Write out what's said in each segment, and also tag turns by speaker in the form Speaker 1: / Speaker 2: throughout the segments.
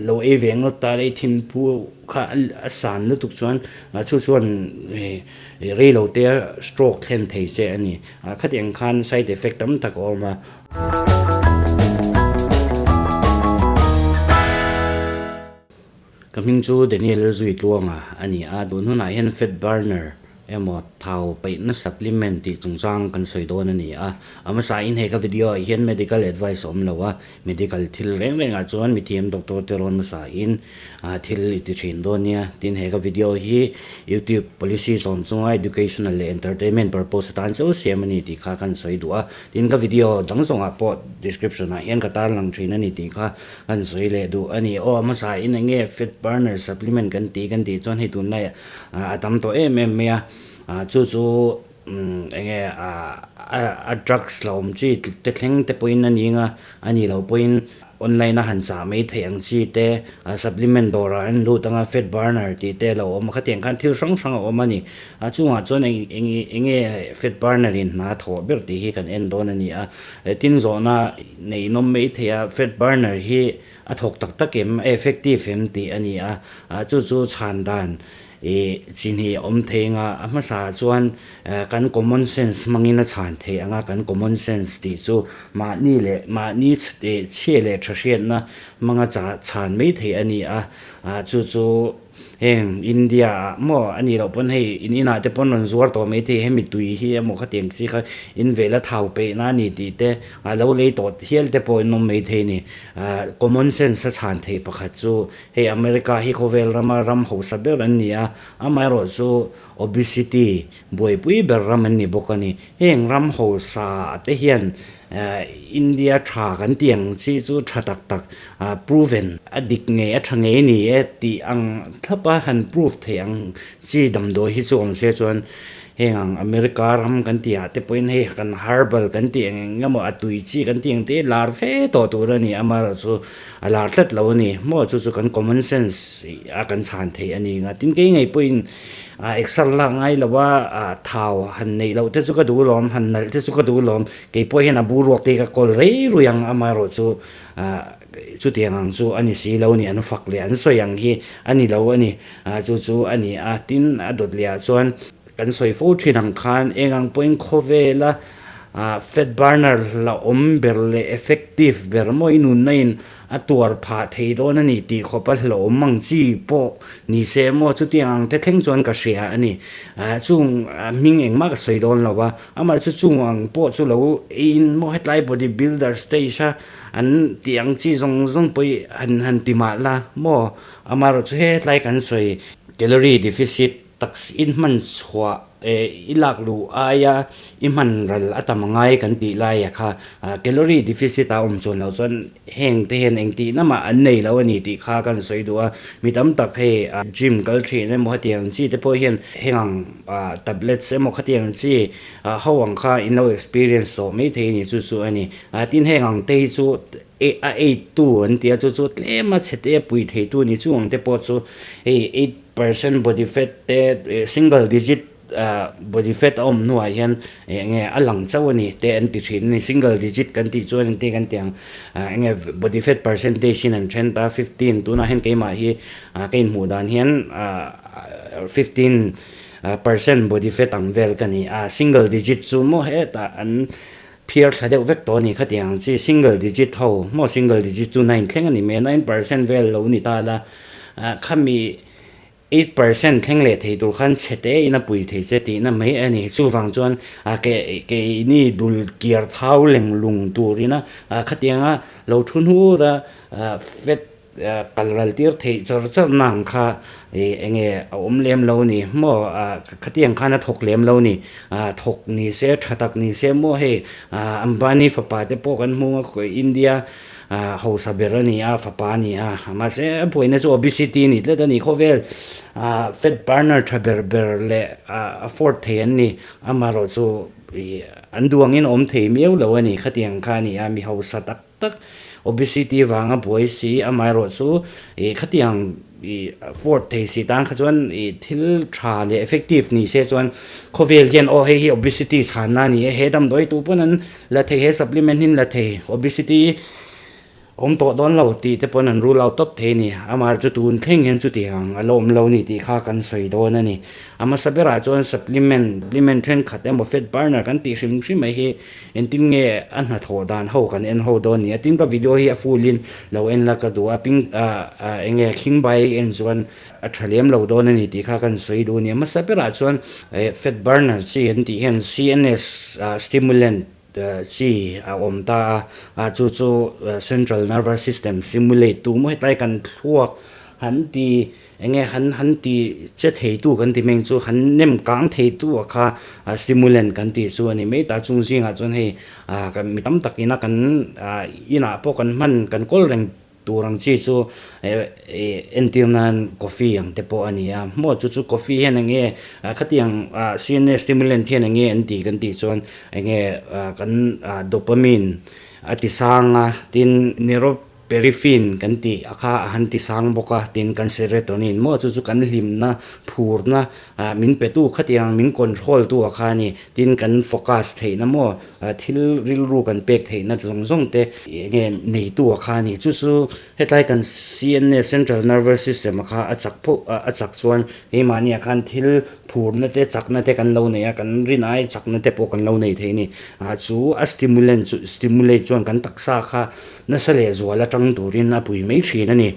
Speaker 1: lo ei ve ngawt ta la i thinphu kha a san lutuk chuan chu chuan rei lo te stroke thlen thei che a ni. Khatiang khan side effect tam tak a awm a. Ka hming chu Daniel Zuitluanga a ni a, tun hunah hian fat burner emaw thau peihna supplement tih chungchang kan sawi dawn a ni a. A hmasain he ka video ah hian medical advice a awm lo a, medical thil reng rengah chuan mithiam doctor te rawn hmasain thil i ti thin dawn nia. Tin, he ka video hi YouTube policy zawm chunga educational leh entertainment purpose atan chauh siam a ni tih kha kan sawi duh a. Tin, ka video dang zawngah pawh description ah hian ka tarlang thin a ni tih kha Kan sawi leh duh a ni. Aw, hmasa in eng nge fat burner supplement kan tih kan tih chuan hei tunlai a tam tawh em em mai a. Chu chu eng nge a drugs la awm chi te thleng te pawhin a ni anga, a nih loh pawhin online a han chah mai theih ang chi te, supplement dawrah an lut anga fat burner tih te a lo awm a. Khatiang khan thil hrang hrang a awm a ni. Chungah chuan eng eng nge fat burner in hna thawh ber tih hi kan en dawn a ni a. Tin zawhna Nei nawm mai thei a, fat burner hi a thawk tak tak em, a effective em tih a ni a, chu chu chhan dan ih chin hi a awm thei anga, a hmasa ah chuan kan common sense hmangin a chhan thei anga, kan common sense tih chu mahni leh mahni chhia leh tha hriatna hmanga chhan mai thei a ni a, chu chu. Heng India ah maw a nih loh pawn hei in inah te pawn rawn zuar tawh mai thei hemi tui hi emaw khatiang chi kha in vela thau peihna a ni tih te a lo lei tawh hial te pawh in awm mai thei a ni. Ah common sense a chhan theih pakhat chu hei America hi khawvel rama ram hausa ber an ni a, amaherawh chu obesity buaipui ber ram an ni bawk a ni. Heng ram hausa te hian India tha kan tih ang chi chu tha tak tak proven a dik ngei a tha ngei ni e tih ang thlap a han prove theih ang chi damdawi hi chu awm se chuan heng ang America ram kan tih ah te pawhin hei kan herbal kan tih eng eng emaw a tui chi kan tih ang te hi lar fe tawh tur a ni amaherawh chu a lar tlat lo a ni maw chu chu kan common sense a kan chhan theih a ni nga tin kei ngei pawhin A exer lak ngai lo a, thau han neih loh te chu ka duh lawm, han nalh te chu ka duh lawm. Kei pawh hian a boruak te hi ka kawl rei rui ang, amaherawh chu chutiang ang chu a ni si lo a ni, an fak leh an sawi ang hi a ni lo a ni. Chu chu a ni a, tin a dawt leh ah chuan kan sawi fo thin ang khan eng ang pawhin khawvela fat burner hlauhawm ber leh effective ber maw i nunna in A tuar phah thei dawn a ni tih khawp a hlawm ang chi pawh ni se maw chutiang ang te thleng chuan ka hria a ni. Chung hming engmah ka sawi dawn lo a, amah chu chung ang pawh chu lo eiin maw hetlai body builder stage a an tih ang chi zawng zawng pawh hi han han ti mah la maw amaherawh chu hetlai kan sawi calorie deficit Tax in hman chhuah i lak luh aia i hman ral a tam angai kan tih lai a kha calorie deficit a awm chuan loh chuan heng te hian engtih namah an nei lo a ni tih kha kan sawi duh a. Mi tam tak hei gym kal thin emaw hetiang chi te pawh hian heng ang tablets emaw khatiang chi ho ang kha in lo experience tawh maithei a ni chu chu a ni. Tin heng ang te hi chu a aid tu an ti a chu chu tlem a chhe te a pui thei tu a ni chung ang te pawh chu hei aid Percent body fat te single digit body fat a awm hnuah hian eng nge a lang chauh a ni te an ti thin a ni. Single digit kan tih chuan engtin kan tih ang eng nge body fat percentage in an then ta 15 tunah hian keimah hi ka inhmuh dan hian 15% body fat ang vel ka ni a. Single digit chu maw hetah an phiar thla deuh vek tawh a ni khatiang ang chi single digit ho maw single digit chu 9 thleng a ni mai a 9% vel lo ni ta la. Khami 8% thleng leh thei tur khan chhe te in a pui thei che tihna mai a ni. Chuvang chuan keini dul kiar thau leng lung turina khatianga lo thu hnur a fat kal ral tir theih char char na ang kha enge a awm lem lo ni maw khatiang khan a thawk lem lo ni. Thawk ni se tha tak ni se maw hei Ambani fapa te pawh kan hmu a India Hausa ber a ni a, fapa a ni a, mahse a buaina chu obesity a ni tlat a ni. Khawvel fat burner tha ber ber leh afford thei an ni, amaherawh chu an duh angin a awm thei miau lo a ni. Khatiang kha a ni a, mi hausa tak tak obesity vanga buai si, amaherawh chu khatiang I afford thei si tan kha chuan i thil tha leh effective ni se chuan khawvel hian aw hei hi obesity chhanna a ni e, he damdawi tu pawn an la thei, he supplement hi an la thei, obesity. Awm tawh dawn lo tih te pawn an rule out tawp thei a ni. Amah chu tun thleng hian chutiang a la awm lo ni tih kha kan sawi dawn a ni. A hmasa berah chuan supplement, supplement thenkhat emaw fat burner kan tih hrim hrim mai hi engtin nge a hnathawh dan ho kan en ho dawn ni a. Tin ka video hi a full in lo en la ka duh a, ping ah eng nge khingbai en chuan a tha lem lo dawn a ni tih kha kan sawi duh a ni. A hmasa berah chuan fat burner chi an tih hian CNS stimulant chi a awm ta a, a chu chu central nervous system stimulate tu maw hetlai kan thluak han ti eng nge han han ti che thei tu kan ti mai ang chu han nem kang thei tu a kha stimulant kan tih chu a ni mai ta chung zingah chuan hei ah mi tam tak ina kan ah inah pawh kan hman kan kawl reng Tur ang chi chu entir nan coffee ang te pawh a ni a, maw chu chu coffee hian eng nge khatiang CNS stimulant hian eng nge an ti kan tih chuan eng nge kan dopamine a ti sang a, tin neuroperiphin kan tih a kha a han ti sang bawk a, tin kan serotonin maw chu chu kan hlimna phurna min petu khatiang min control tu a kha a ni, tin kan focus theihna maw. Thil rilru kan pek theihna zawng zawng te nge neitu a kha a ni. Chu chu hetlai kan CNS, Central Nervous System, a kha a chak phoh a chak chuan keimahniah khan thil phurna te chakna te kan lo nei a, kan rin ai chakna te pawh kan lo nei thei a ni. Chu a stimulant chu stimulate chuan kan taksa kha nasa leh zual atang turin a pui mai thin a ni.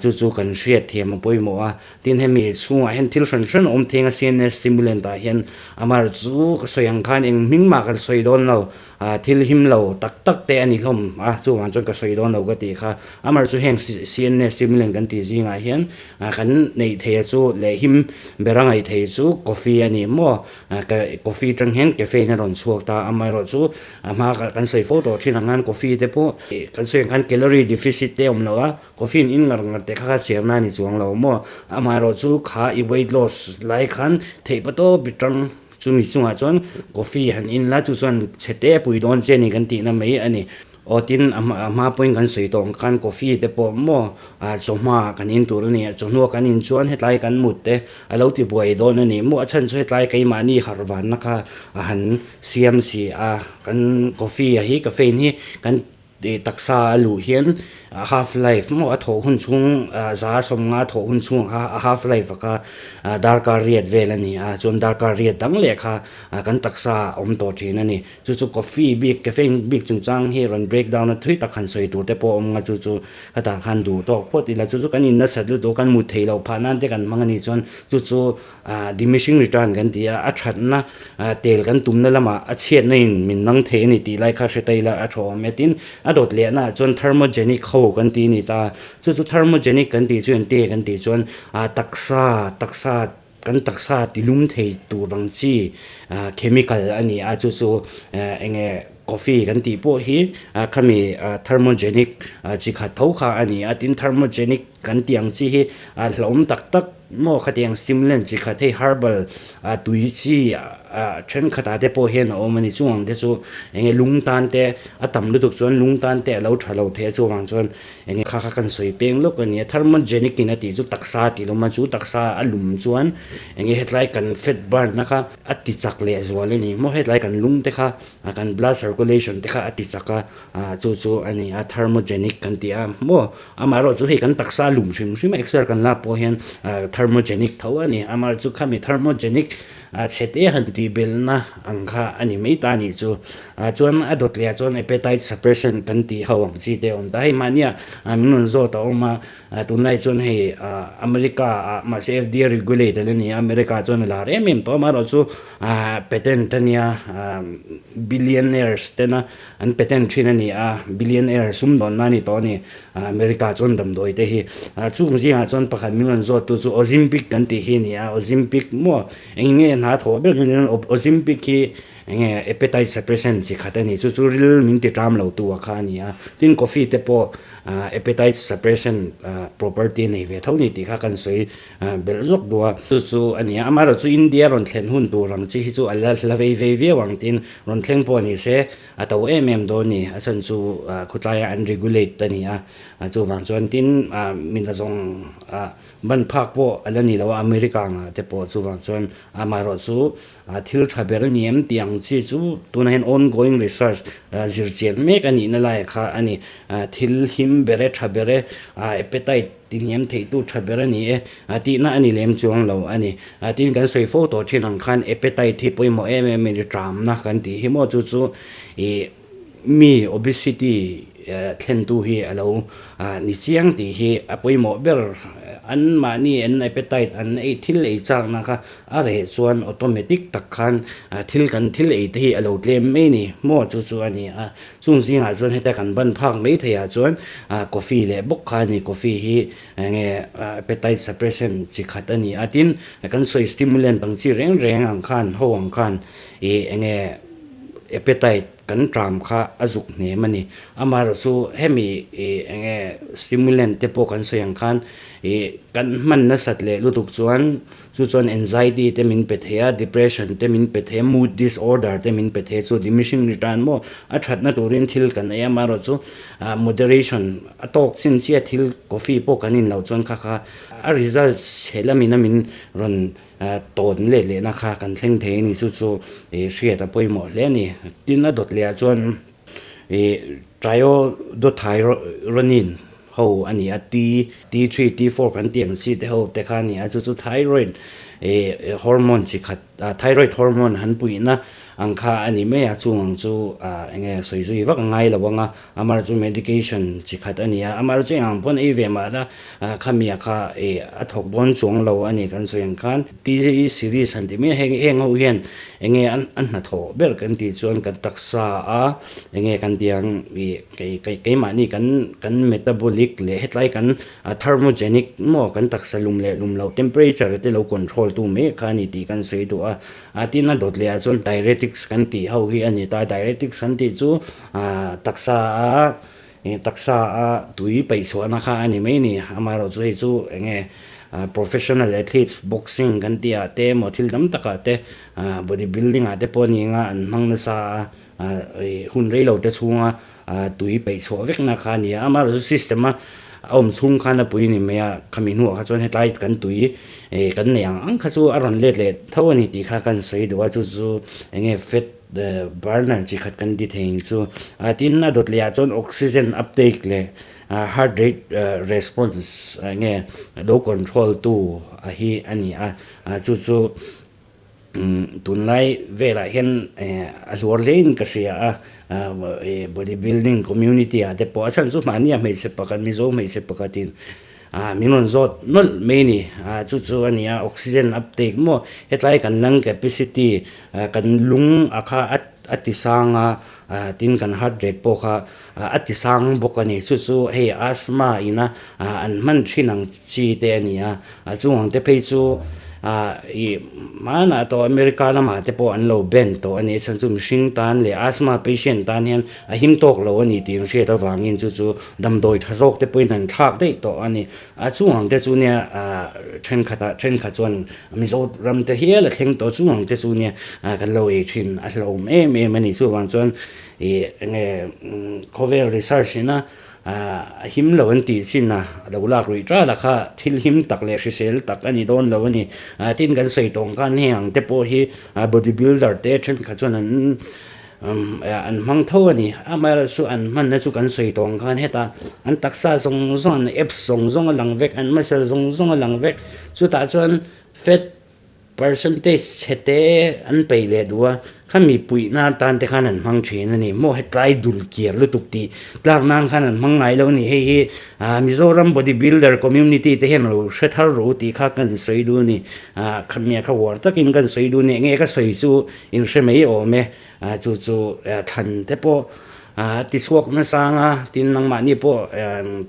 Speaker 1: Chu chu kan hriat thiam a pawimawh a. Tin hemi chhungah hian thil hran hran a awm theng a CNS stimulant ah hian amar chu ka sawi ang khan eng hming mah kan sawi dawn lo ah thil him lo tak tak te a ni hlawm a chuvang chuan ka sawi dawn lo ka tih kha amar chu heng CNS stimulant kan tih zingah hian ah kan neih theih a chu leh him ber a ngaih theih chu coffee a ni maw ah coffee atang hian caffeine a rawn chhuak ta amaherawhchu a hma kan sawi fo tawh thin ang khan coffee te pawh kan sawi ang khan calorie deficit te a awm lo a. Coffee in in ngar ngar te kha kha chhiarna a ni chuang lo maw? Amaherawhchu kha i weight loss lai khan theih pa tawp i tang chumi chungah chuan coffee han in la chu chuan chhe te pui dawn che ni kan tihna mai a ni. Aw tin a hma pawhin kan sawi tawh ang khan coffee te pawh maw chawhma kan in tur a ni a, chawhnuah kan in chuan hetlai kan mut te a lo ti buai dawn a ni maw? A chhan chu hetlai keimahni harh vanna kha a han siam si a, kan coffee a hi caffeine hi kan Tih taksa a luh hian half life maw a thawh hun chhung 150 thawh hun chhung kha a half life a kha darkar riat vel a ni a, chuan darkar riat dang leh kha kan taksa a awm tawh thin a ni. Chu chu coffee bik caffeine bik chungchang hi rawn break down a thui tak han sawi tur te pawh a awm nga chu chu hetah khan duh tawk phawt ila chu chu kan in nasat lutuk kan mut theih loh phah nan te kan hmang a nih chuan chu chu Diminishing return kan ti a, a thatna tel kan tumna lamah a chhiatna in min nang thei a ni tih lai kha hre ta ila a tha awm e. Tin, a dawt lehna ah chuan thermogenic ho kan ti a ni ta. Chu chu thermogenic kan tih chu engte kan tih chuan taksa, taksa, kan taksa ti lum thei tur ang chi chemical a ni a, chu chu eng nge coffee kan tih pawh hi khami thermogenic chi khat tho kha a ni a. Tin, thermogenic kan tih ang chi hi hlauhawm tak tak. Maw khatiang stimulant chi khat hei herbal tui chi thenkhatah te pawh hian a awm a ni. Chung ang te chu eng nge lung tan te a tam lutuk chuan lung tan te a lo tha lo thei a chuvang chuan eng nge kha kha kan sawi peng lawk a ni a. Thermogenic in a tih chu taksa tih lawm a chu taksa a lum chuan eng nge hetlai kan fat burn na kha a ti chak leh zual a ni. Maw hetlai kan lung te kha kan blood circulation te kha a ti chak a chu chu a ni a thermogenic kan ti a maw. Amaherawh chu hei kan taksa lum hrim hrim a exer kan lak pawh hian thermogenic tho a ni. Amaherawh chu khami thermogenic chhe te han tih belhna ang kha a ni mai ta a nih chu. Chuan a dawt leh ah chuan appetite suppression kan tih ho ang chi te a awm ta. Hei mahnia min rawn zawt a awm a, tunlai chuan hei America ah mahse FDA regulate a la ni a, America chuan a lar em em tawh a. Amaherawh chu patent a nia billionaires tena An patent thin a ni a, billionaire sumdawnna a ni tawh a ni. America chuan damdawi te hi chung zingah chuan pakhat min rawn zawt tu chu Ozempic kan tih hi a ni a, Ozempic maw eng nge hna thawh ber niin Ozempic hi eng nge appetite suppression chi khat a ni, chu chu ril min ti ṭam lo tu a kha a ni a. Tin coffee te pawh appetite suppression property a nei ve tho ni tih kha kan sawi Belh zawk duh a, chu chu a ni a, amaherawh chu India rawn thlen hun tur ang chi hi chu a la hla vei vei viau ang tiin rawn thleng pawh ni se a to em em dawn a ni, a chhan chu khawtlaia an regulate a ni a, chuvang chuan tin mina zawng ban phak pawh a la ni lo a America angah te pawh chuvang chuan amaherawh chu thil tha ber a ni em tih ang. ang chi chu tunah hian ongoing research zir chian mek a nihna lai kha a ni. Thil him ber e, tha ber e, appetite tihniam theihtu tha ber a ni e tihna a ni lem chuang lo a ni. Tin kan sawi fo tawh thin ang khan appetite hi pawimawh em em a ni, tramna kan tih hi maw chu chu ih mi obesity thlentu hi a lo ni chiang tih hi a pawimawh ber. Anmahni an appetite an ei thil ei chakna kha a reh chuan automatic tak khan thil kan thil ei te hi a lo tlem mai ni maw chu chu a ni a. Chung zingah chuan heta kan ban phak mai theiah chuan coffee leh bawk kha a ni. Coffee hi enge appetite suppression chi khat a ni a. Tin kan sawi stimulant ang chi reng reng ang khan ho ang khan ih enge appetite kan ṭam kha a zuk hnem a ni. Amaherawhchu hemi ih enge stimulant te pawh kan sawi ang khan ih kan hman nasat leh lutuk chuan chu chuan anxiety te min pe thei a, depression te min pe thei a, mood disorder te min pe thei a, chu diminishing return maw a thatna turin thil kan ei a, amaherawhchu moderation a tawk chin chiah thil coffee pawh kan in loh chuan kha kha a result chhe lamin a min rawn Tawn leh lehna kha kan thleng thei a ni, chu chu ih hriat a pawimawh hle a ni. Tin a dawt leh ah chuan ih triiodothyronine ho a ni a, T, T3, T4 kan tih ang chi te ho te kha a ni a, chu chu thyroid ih hormone chi khat thyroid hormone han puihna ang kha a ni mai a, chung ang chu ah eng nge sawi zui vak a ngai lo ang a. Amar chu medication chi khat a ni a, amar chu eng ang pawn ei ve mah la khami ah kha ih a thawk dawn chuang lo a ni kan sawi ang khan. T series han ti mai a, heng heng ho hian eng nge an an hnathawh ber kan tih chuan kan taksa a eng nge kan tih ang ih kei kei keimahni kan kan metabolic leh hetlai kan thermogenic maw kan taksa lum leh lum loh temperature te lo control tu mai kha a ni tih kan sawi duh a, a tin a dawt leh ah chuan diuretics kan tih ho hi a ni ta, diuretics kan tih chu. Taksa a taksa a tui peih chhuahna kha a ni mai ni. Amaherawhchu hei chu eng nge professional athletes boxing kan tih ah te emaw thil tam takah te body building ah te pawh a ni anga an hmang nasa a hun rei lo te chhunga tui peih chhuah vekna kha a ni a. Amaherawhchu system a awm chhung khan a pui a ni mai a, khami hnuah kha chuan hetlai kan tui kan neih ang ang kha chu a rawn let leh tho a ni tih kha kan sawi duh a, chu chu eng nge fat Burner chi khat kan ti thei ang chu. Tin, a dawt leh ah chuan oxygen uptake leh heart rate response nge lo control tu a hi a ni a. Chu chu tunlai velah hian a hluar hlein ka hria a, body building community ah te pawh a chhan chu mahni a hmeichhe pakhat Mizo hmeichhe pakhatin Ah, min rawn zawt nawlh mai a ni. Ah, chu chu a ni a, oxygen uptake maw? Hetlai kan lung capacity, ah, kan lung a kha a a ti sang a, ah, tin kan heart rate pawh kha a ti sang bawk a ni. Chu chu hei asthma ina ah an hman thin ang chi te a ni a, ah chung ang te phei chu ah ih hmanah tawh America lamah te pawh an lo ban tawh a ni. A chhan chu mihring tan leh asthma patient tan hian a him tawk lo a ni tih an hriat avangin chu chu damdawi tha zawk te pawhin an thlak daih tawh a ni. A chung ang te chu nia thenkhatah thenkhat chuan Mizoram te hial a thleng tawh chung ang te chu nia kan lo ei thin a hlauhawm em em a ni. Chuvang chuan ih enge khawvel research ina a him lo an tih chin a lo lak ruih tral a kha thil him tak leh hrisel tak a ni dawn lo a ni. Tin kan sawi tawng khan heng ang te pawh hi body builder te thenkhat chuan an An hmang tho a ni. Amaherawhchu an hmanna chu kan sawi tawh ang khan hetah an taksa zawng zawng an abs zawng zawng a lang vek, an muscle zawng zawng a lang vek. Chutah chuan fat percentage chhe te an peih leh duh a, khami puihna atan te khan an hmang thin a ni. Maw hetlai dul kiar lutuk tih tlak nan khan an hmang ngai lo a ni. Hei hi Mizoram body builder community te hian lo hre thar rawh u tih kha kan sawi duh a ni. Khami kha uar takin kan sawi duh a ni. Enge ka sawi chu Inhre mai awm e, chu chu thlan te pawh ti chhuak nasa anga tin nangmahni pawh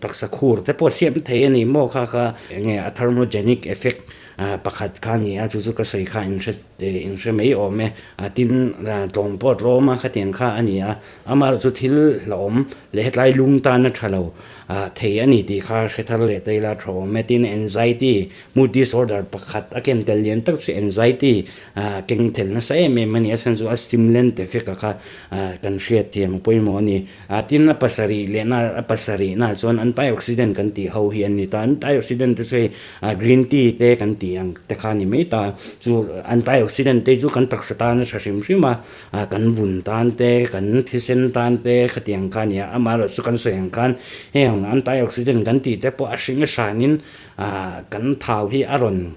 Speaker 1: taksa khur te pawh siam thei a ni maw kha kha enge a thermogenic effect pakhat kha a ni a chu chu ka sawi kha inhre inhre mai awm e, tin tlawm pawh tlawm a khatiang kha a ni a, amaherawhchu chu thil hlauhawm leh hetlai lung tan a tha lo thei a ni tih kha hre thar leh ta ila tha awm e, tin anxiety mood disorder pakhat a ken tel lian tak chu anxiety Keng tel nasa em em a ni a chhan chu a stimulant effect a kha kan hriat thiam a pawimawh a ni. Tin a pasarih lehna a pasarihna chuan antioxidant kan tih ho hi an ni ta. Antioxidant te chu hei green tea te kan tih. tih ang te kha a ni mai ta. Chu antioxidant te chu kan taksa tan a tha hrim hrim a, kan vun tan te, kan thisen tan te khatiang kha a ni a. Amaherawhchu kan sawi ang khan heng antioxidant kan tih te pawh a hring a hranin kan thau hi a rawn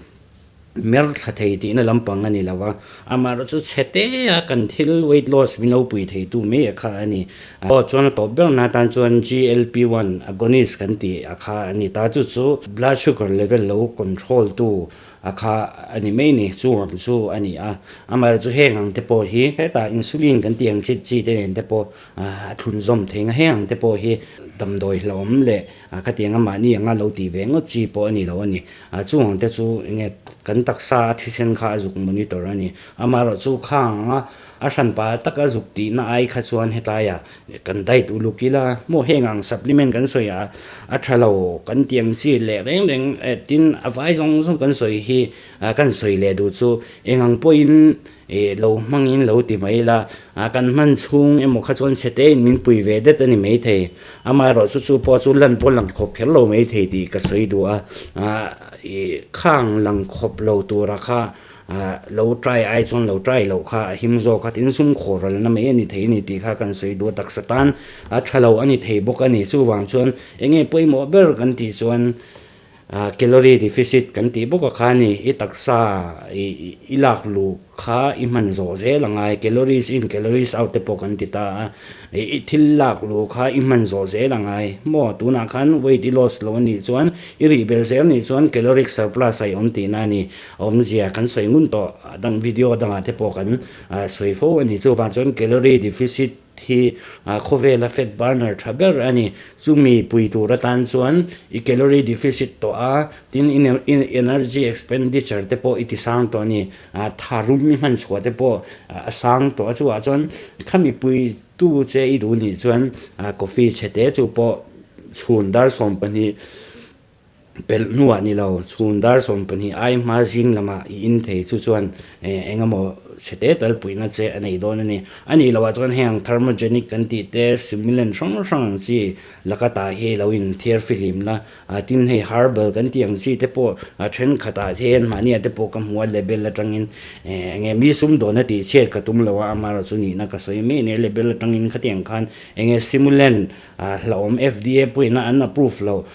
Speaker 1: Mer thla thei tihna lampang a ni lo a, amaherawhchu chu chhe te a kan thil weight loss min lo pui theitu mai a kha a ni. Aw chuan a tawp ber na atan chuan GLP-1 agonist kan tih a kha a ni ta, chu chu blood sugar level lo control tu a kha a ni mai ni, chu ang chu a ni a. Amaherawhchu heng ang te pawh hi hetah insulin kan tih ang chi chi te nen te pawh a thlunzawm thei ang a, heng ang te pawh hi damdawi hlauhawm leh Khatiang a mahni anga lo tih ve ngawt chi pawh a ni lo a ni. Chung ang te chu enge kan taksa a thisen kha a zuk monitor a ni. Amaherawhchu khang anga a hranpa taka zuk tihna ai kha chuan hetlaiah kan diet uluk ila maw heng ang supplement kan sawi a a tha lo kan tih ang chi leh reng reng tin a vai zawng zawng kan sawi hi kan sawi leh duh chu eng ang pawhin Ih, lo hmangin lo ti mai ila, a kan hman chhung emaw kha chuan chhe tein min pui ve det a ni maithei. Amaherawh chu chu pawh chu lan pawh lang khawp kher lo maithei tih ka sawi duh a, ih, khang lang khawp lo tura kha lo try ai chuan lo try loh kha a him zawk a, tin sum khawh ralna mai a ni thei a ni tih kha kan sawi duh a, taksa tan a tha lo a ni thei bawk a ni. Chuvang chuan eng nge pawimawh ber kan tih chuan Calorie deficit kan tih bawk a kha ni, i taksa i lak luh kha i hman zawh zel a ngai, calories in calories out te pawh kan ti ta a, i thil lak luh kha i hman zawh zel a ngai maw, tunah khan weight i loss lo a nih chuan i rih belh zel a nih chuan caloric surplus a i awm tihna a ni, a awmzia kan sawi ngun tawh dang video dangah te pawh kan sawi fo a ni, chuvang chuan calorie deficit Hi khawvela fat burner tha ber a ni. Chumi pui tur atan chuan i calorie deficit tawh a, tin i energy expenditure te pawh i ti sang tawh a ni. Tharum i hman chhuah te pawh a sang tawh a, chuvah chuan khami pui tu che i duh nih chuan coffee chhe te chu pawh chhun dar 12 Pelh hnuah ni lo, chhun dar 12 ai hma zing lamah i in thei chu chuan eng emaw chhe te tal puihna che a nei dawn a ni. A nih loh ah chuan heng thermogenic kan tih te, stimulant hrang hrang ang chi laka tah hi lo in thiar fihlim la, tin hei herbal kan tih ang chi te pawh thenkhat ah hian mahni ah te pawh ka hmu a label atangin enge mi sumdawn a tih chhiat ka tum lo a, amaherawh chu nihna ka sawi mai a ni, label atangin khatiang khan enge stimulant hlauhawm FDA pawhin an approve loh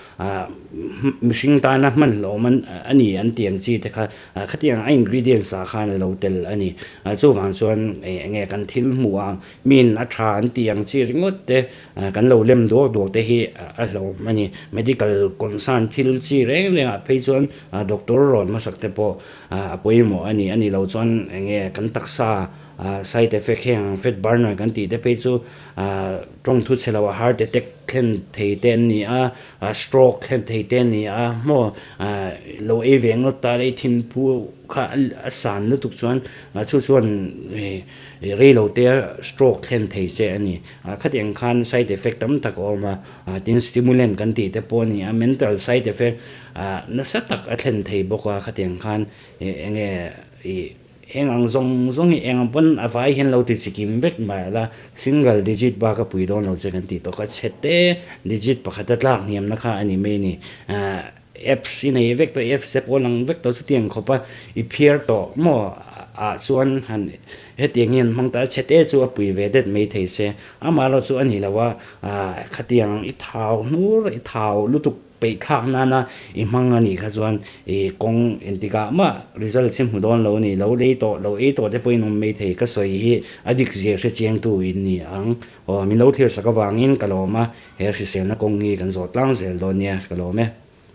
Speaker 1: Mihring tana hman hlawm a ni an tih ang chi te kha khatiang a ingredients ah khan a lo tel a ni. Chuvang chuan eng nge kan thil hmuh ang min a tha an tih ang chi ringawt te kan lo lem duak duak te hi a hlawm a ni. Medical concern thil chi reng reng ah phei chuan doctor rawn hmasak te pawh a pawimawh a ni. A ni lo chuan eng nge kan taksa side effect heng fat burner kan tih te phei chu tawngthu chhe lo a heart attack thlen thei te an ni a, stroke thlen thei te an ni a, maw lo ei ve ngawt ta la i thinphu kha a san lutuk chuan chu chuan rei lo te stroke thlen thei che a ni. Khatiang khan side effect tam tak a awm a, tin stimulant kan tih te pawh a ni a, mental side effect nasa tak a thlen thei bawk a, khatiang khan eng nge ih Heng ang zawng zawng hi eng ang pawn a vai hian lo ti chikim vek mah ila single digit bak a pui dawn lo che kan tih tawh kha chhe te digit pakhat a tlak hniamna kha a ni mai a ni. Apps i nei vek tawh apps te pawh a lang vek tawh chutiang khawp a i phiar tawh maw ah chuan han hetiang hian hmang ta a chhe te chu a pui ve det mai thei se amah erawh chu a ni lo a khatiang i thau hnur i thau lutuk Peih thlak nana i hmang a nih kha chuan i kawng entikah mah result hi hmu dawn lo a ni, lo lei tawh, lo ei tawh te pawhin awm mai thei ka sawi hi a dik zia hre chiangtu in ni ang. Aw min lo thlir sak avangin ka lawm a, he hriselna kawng hi kan zawh tlang zel dawn nia ka lawm e.